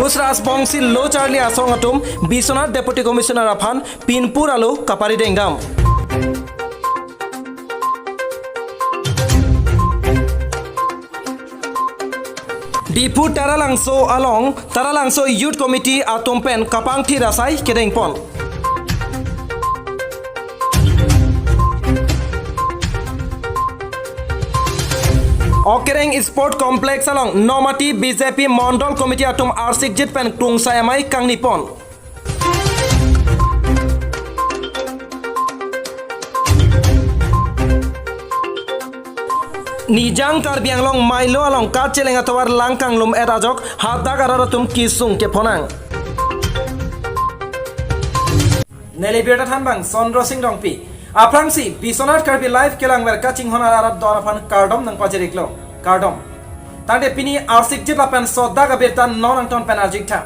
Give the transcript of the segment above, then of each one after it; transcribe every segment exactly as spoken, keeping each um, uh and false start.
Pus Rajbongsi lo charli asong atum Biswanath Deputy Commissioner aphan pinpur alo kapari dengdam. Diphu Taralangso along Taralangso Youth Committee atum pen kapangthir asai kedengpon. Okereng Sport Complex along Nomati B J P Mondol Committee atum arsikjit pen krungsai amei kangnipon. Nijang Karbi Anglong Mailo along kacheleng atovar lang kanglum-et ajok hadak arat atum kesung kephonang. Neli birta thanbang Sondro Sing Rongpi. Aphrangsi Biswanath Karbi Live kelangver kachinghon arat don aphan kardom nangpajir-iklo. Kardom. Tangte pini arsikjit lapen sodak abirta non angton pen arjik tha.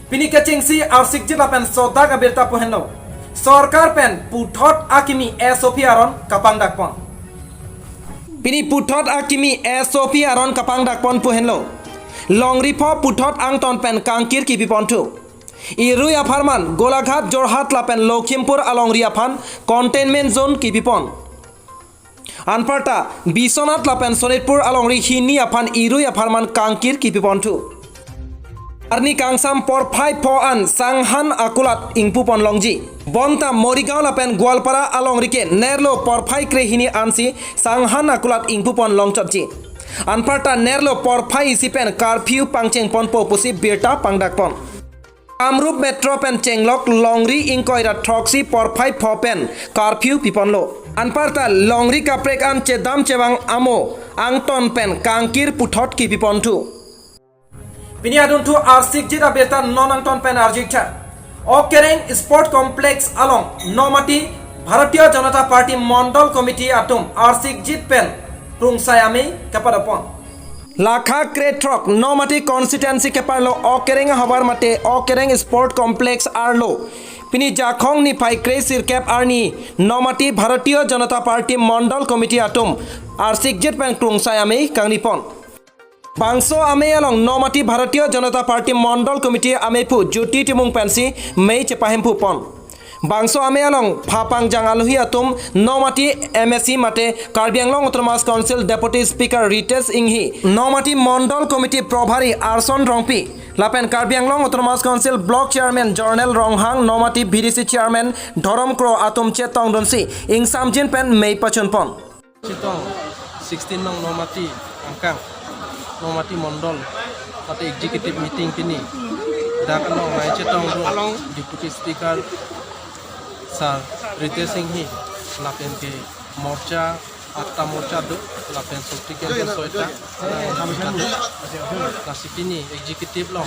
Pini kechengsi arsikjit lapen sodak abirta pu henlo. Sorkar pen puthot akimi S O P aron kapangdakpon. Pini puthot akimi S O P aron kapangdakpon pu henlo. Longri pho puthot angton pen kangkir kipiponthu. Irui apharman Golaghat, Jorhat lapen Lokhimpur alongri aphan containment zone kipipon. Anparta Biswanath lapen Sonitpur alongri hini aphan irui apharman kangkir kipiponthu. Arni kangsam porphai pho an sanghan akulat ingpupon longji. Bonta Morigaon lapen Goalpara alongri ke nerlo porphai krehini ansi sanghan akulat ingpupon longchotji. Anparta nerlo porphai isi pen curfew pangchengponpo pusi birta pangdakpon. Kamrup Metro pen chenglok longri ingkoi ra throksi porphai pho pen curfew piponlo. Anparta longri kaprek an chedam chevang amo angton pen kangkir puthot kipiponthu. Pini adunthu arsikjit abirta non angton pen arjik tha. Okereng Sport Complex along Nomati Bharatiya Janata Party Mondol Committee atum arsikjit pen krungsai amei kepadopon. Lakha krethrok Nomati constituency keparlo Okereng ahavar mate Okereng Sport Complex arlo pini Jakhong niphai kre sirkep arni Nomati Bharatiya Janata Party Mondol Committee atum arsikjit pen krungsai amei kangnipon. Bangso amei along Nomati Bharatiya Janata Party Mondol Committee ameiphu Jyoti Timung pensi mei chepahemphupon. Bangso amei along phapangjang alohi atum Nomati M A C mate Karbi Anglong Autonomous Council Deputy Speaker Ritesh Enghi, Nomati Mondol Committee Probhari Arson Rongpi, lapen Karbi Anglong Autonomous Council Block Chairman Jornel Ronghang, Nomati B D C Chairman Dhorom Kro atum chetongdunsi ingsamjin pen mei pachunpon. Chetong sixteen nong Nomati angkang, Nomati Mondol, mate executive meeting pini dak anong nai chetongdun Deputy Speaker Sir Ritesh Enghi lapen ke morcha, atta morcha do, lapen Shakti Kendra soita, lasi pini executive along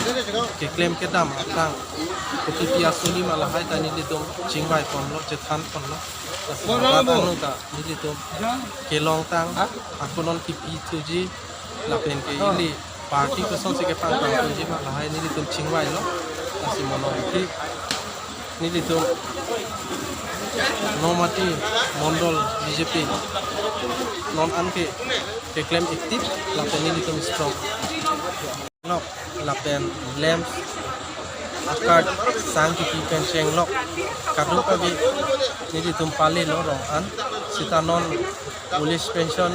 keklem kedam aphrang kopi pi asuni ma lahai ta nelitum chingvaiponlo, chethanponlo. Lasi ladak angno ta nelitum kelongtang, ako non kipi thuji, lapen ke ili party kosonsi kepangtang thuji ma lahai nelitum chingvailo. Lasi mono ki nelitum Nomati Mondol B J P non an ke keklem active, lapen nelitum strong. Nok lapen lamps a-card sang kipi pen chenglok kadokave nelitum palelo rong an, sita non police pension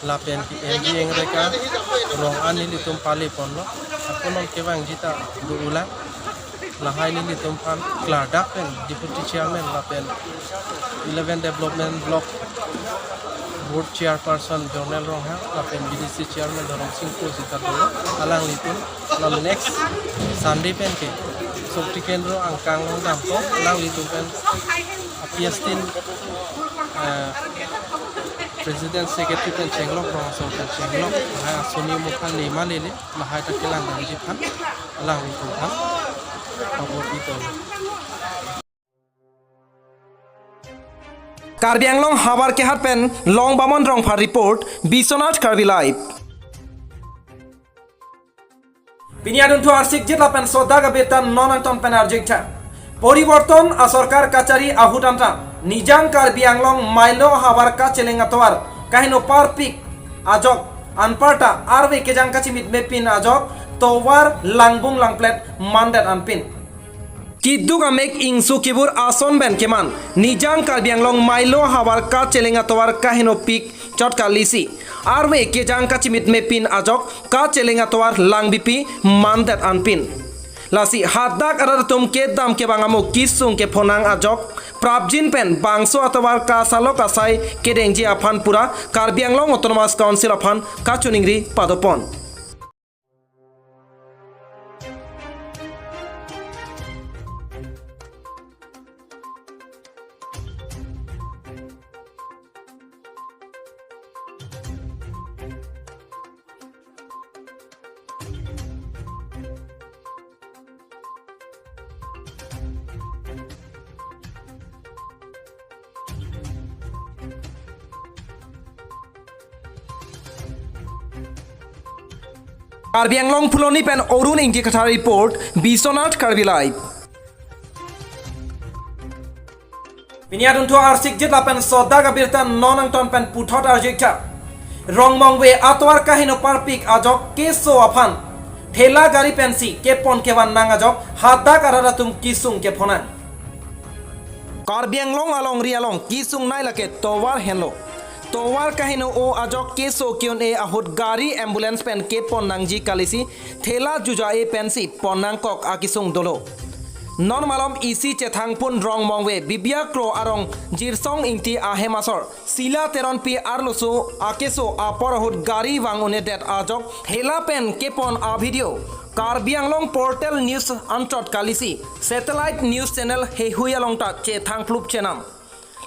lapen P N G engreka rong an nelitum paleponlo. Ako non kevangji ta do-ulang. Lahai nelitum aphan klardak pen Deputy Chairman lapen eleven Development Block Board Chairperson Jornel Ronghang lapen B D C Chairman Dhorom Sing Kro sita dolo. Alanglitum non next Sunday pen ke Shakti Kendra angkang along dampo, alanglitum pen apiastin, eh, President Secretary pen chenglok, rong asong pen chenglok, lahai asuni mukha lema lele, lahai ta kelang damji aphan alanglitum aphan pabor-i dolo. Karbi Anglong Havar Kehat pen Longbamon Rongphar report, Biswanath Karbi Live. Pini adunthu arsikjit lapen sodak abirta non angton pen arjik tha. Poriborton asorkar kachari ahut anta Nijang Karbi Anglong Mailo ahavar kacheleng atovar kaheno parpik ajok anparta arve kejang kachimit mepin ajok tovar langbung langplet mandet anpin. Keduk amek ingsu kebur ason pen keman Nijang Karbi Anglong Mailo havar kacheleng atovar kahenopik chot kalisi arve kejang kachimit mepin ajok kacheleng atovar langbipi mandet anpin. Lasi hadak arat atum kedam kevang amo kesung kephonang ajok prapjin pen bangso atovar kasalok asai kedengji aphan pura Karbi Anglong Autonomous Council aphan kachiningri padopon. Karbi Anglong Phuloni pen Arun Ingti Kathar report, Biswanath Karbi Live. Pini adunthu arsik jit lapen sodak abirta non angton pen puthot arjikta. Rongmongve atovar kaheno parpik ajok keso aphan thela gari pensi kepon kevan nang ajok hadak arat atum kesung kephonang. Karbi Anglong alongri along kesung nai lake tovar henlo. Tovar kaheno o ajok keso ke-un-e ahut gari ambulance pen kepon nangji kalisi thela juja-e pensi pon nangkok akesung dolo. Non malom isi chethangphun Rongmongve Bibia Kro arong Jirsong Ingti ahem asor Sila Teronpi arloso akeso apor ahut gari vang un-edet ajok thela pen kepon a-video Karbi Anglong Portal News anchot kalisi Satellite News Channel heihui along ta chethangphlup chenam.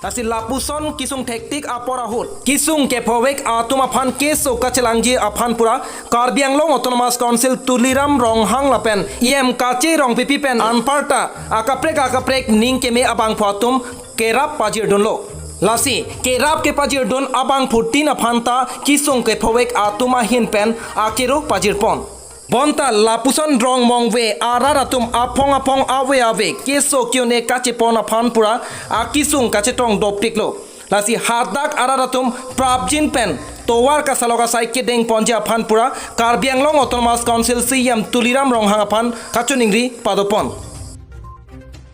Lasi lapuson kesung thektik apor ahut kesung kephovek atum aphan keso kachelangji aphan pura Karbi Anglong Autonomous Council Tuliram Ronghang lapen E M Kache Rongpipi pen anparta akaprek akaprek ning keme abangphu atum kerap pajirdunlo. Lasi kerap kepajirdun abangphutin aphanta kesung kephovek atum ahin pen akero pajirpon. Bonta lapuson Rongmongve arat atum aphong aphong ave ave keso ke-un-e kachepon aphan pura akesung kachetong dopiklo. Lasi hadak arat atum prapjin pen tovar kasalok asai kedengponji aphan pura Karbi Anglong Autonomous Council C E M Tuliram Ronghang aphan kachiningri padopon.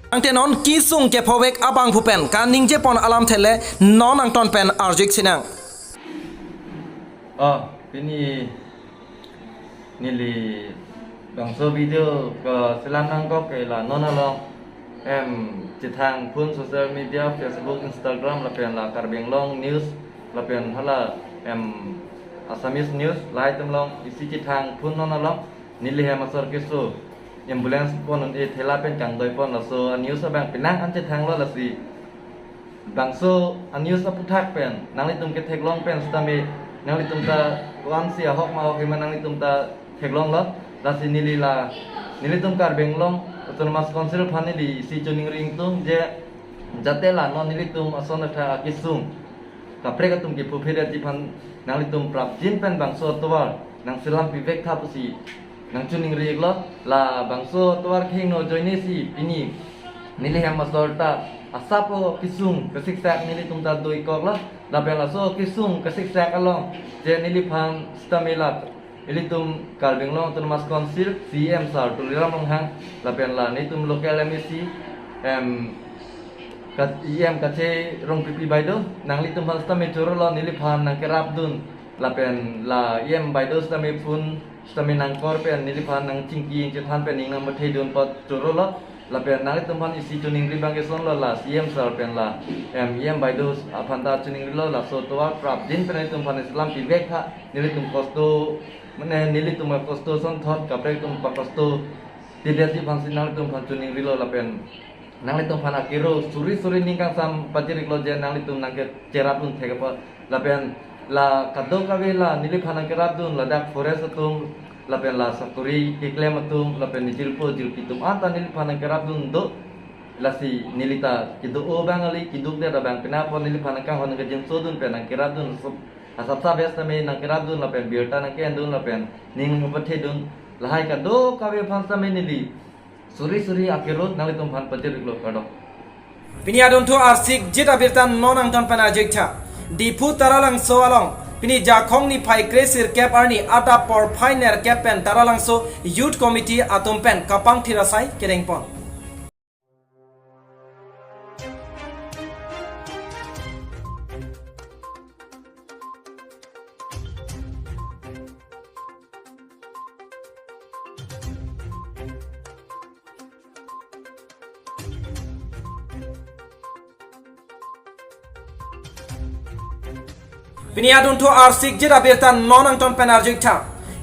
Angtenon kesung kephovek abangphu pen kaningjepon alamthe le non angton pen arjik sinang. Oh, pini neli bangso video kaselam nangkok ke la non along M chethangphun social media, Facebook, Instagram, lapen la Karbi Anglong News, lapen hala M Assamese News, lahai atum along isi chethangphun non along neli hem asor keso ambulance pon un-e thela pen kangdoipon laso a-news abang penang an chethanglo lasi. Bangso a-news aphuthak pen nanglitum ketheklong pen sitame nanglitum ta ko-ansi ahok ma ahok hima nanglitum ta theklonglo. Lasi neli la nelitum Karbi Anglong Autonomous Council aphan neli isi chiningri ingtung je jate la non nelitum ason athak akesung kaprek atum kephophedetji aphan nanglitum prapjin pen bangso atovar nangselam pivek tha pusi nangchiningri iklo. La bangso atovar kehingno ajoine si pini neli hem asor ta asap o kesung kasiksak nelitum ta doikoklo. Lapen laso kesung kasiksak along je neliphan sitame la ilitum Karbi Anglong Autonomous Council C E M sir Tuliram Ronghang lapen la nelitum local M A C em kat E M Kache Rongpipi baideo nanglitum aphan sitame chorolo, neliphan nangkerapdun lapen la E M baideo sitame phone sitame nangkor pen neliphan nangchingki ingchethan pen ning nangpathedun apot chorolo. Lapen nanglitum aphan isi chiningri abang kesonlo, la C E M sir pen la em E M baideo aphan ta chiningrilo, laso atovar prapjin pen nelitum aphan selam pivek tha, nelitum kosto mane nelitum kosto sonthot kaprek atum pakosto tidetji aphansi nanglitum aphan chiningrilo lapen nanglitum aphan akero suri suri ning kangsam pajir iklo je nanglitum nangkecherapdun thek apot lapen la kadokave la neliphan nangkerapdun ladak forest atum lapen la sakori keklem atum lapen jirpo jirpi atum anta neliphan nangkerapdun do. Lasi neli ta kedo-o abang kali, keduk det abang penang apot neliphan nangkanghon nangkejinso dun pen nangkerapdun, asap asap ave sitame nangkerapdun lapen birta nangke-endun lapen ning nangpathedun, lahai kadokave aphan sitame neli suri suri akero nanglitum aphan pajir iklo, kardom. Pini adunthu arsik jit abirta non angton pen arjik tha. Diphu Taralangso along Pini Jakhong niphai kre sirkep arni adap porphai nerkep pen Taralangso Youth Committee atum pen kapangthir asai kedengpon. Pini adunthu arsikjit abirta non angton pen arju-ik tha.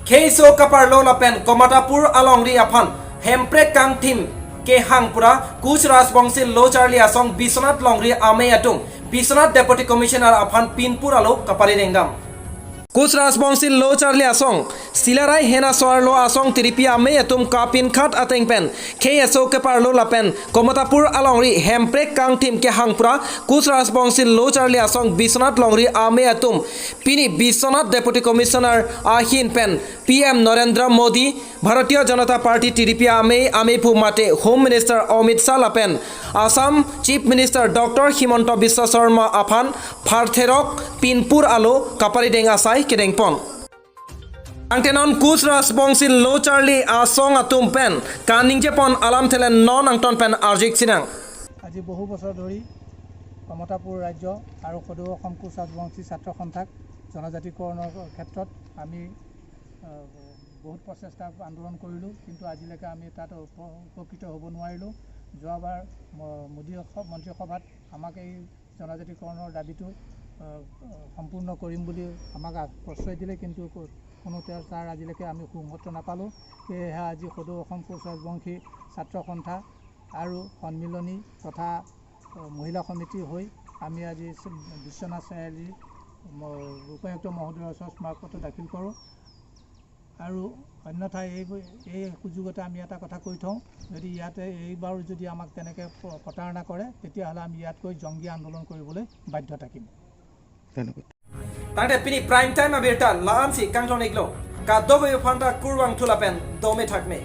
Khei aso kaparlo lapen Kamatapur alongri aphan hemprek kangthim kehang pura Kuch Rajbongsi Lo Charli Asong Biswanath Longri amei atum Biswanath Deputy Commissioner aphan pinpur alo kaparidengdam. Kuch Rajbongsi Lo Charli Asong, Silarai Hena Soarlo Asong Tiripi amei atum kapinkhat ateng pen khei aso keparlo lapen Kamatapur alongri hemprek kangthim kehang pura Kuch Rajbongsi Lo Charli Asong Biswanath Longri amei atum pini Biswanath Deputy Commissioner ahin pen P M Narendra Modi, Bharatiya Janata Party T D P amei, amei phu mate Home Minister Amit Shah lapen Assam Chief Minister Doctor Himanta Biswa Sarma aphan phartherok pinpur alo kaparideng asai kedengpon. Angtenon Kuch Rajbongsi Lo Charli Asong atum pen kaningjepon alamthe le non angton pen arju-ik sinang. আজি বহু বছৰ ধৰি কমতাপুৰ ৰাজ্য আৰু সদৌ অসম কোচ ৰাজবংশী ছাত্ৰ সন্থাক জনজাতিকৰণৰ ক্ষেত্ৰত আমি, আহ, বহুত প্ৰচেষ্টা আন্দোলন কৰিলোঁ, কিন্তু আজিলৈকে আমি তাত উপ-, উপকৃত হ'ব নোৱাৰিলোঁ। যোৱাবাৰ ম-, মোদী স-, মন্ত্ৰীসভাত আমাক এই জনজাতিকৰণৰ দাবীটো, আহ, সম্পূৰ্ণ কৰিম বুলি আমাক আ-, প্ৰশ্ৰয় দিলে, কিন্তু কো-, কোনো তেওঁ তাৰ আজিলৈকে আমি সুসংগত নাপালোঁ। সেয়েহে আজি সদৌ অসম কোচ ৰাজবংশী ছাত্ৰ সন্থা আৰু সন্মিলনী তথা, আহ, মহিলা সমিতি হৈ আমি আজি চ-, বিশ্বনাথ চাৰিআলি ম-, উপায়ুক্ত মহোদয়ৰ ওচৰত স্মাৰকপত্ৰ দাখিল কৰোঁ। আৰু অন্যথা এই, এই সুযোগতে আমি এটা কথা কৈ থওঁ, যদি ইয়াতে এইবাৰো যদি আমাক তেনেকে প্ৰ-, প্ৰতাৰণা কৰে, তেতিয়াহ'লে আমি ইয়াতকৈ জংগী আন্দোলন কৰিবলৈ বাধ্য থাকিম। ধন্যবাদ। Tangte pini prime time abirta la-ansi kangton-iklo, kadokave aphanta kurvangthu lapen dome thakme.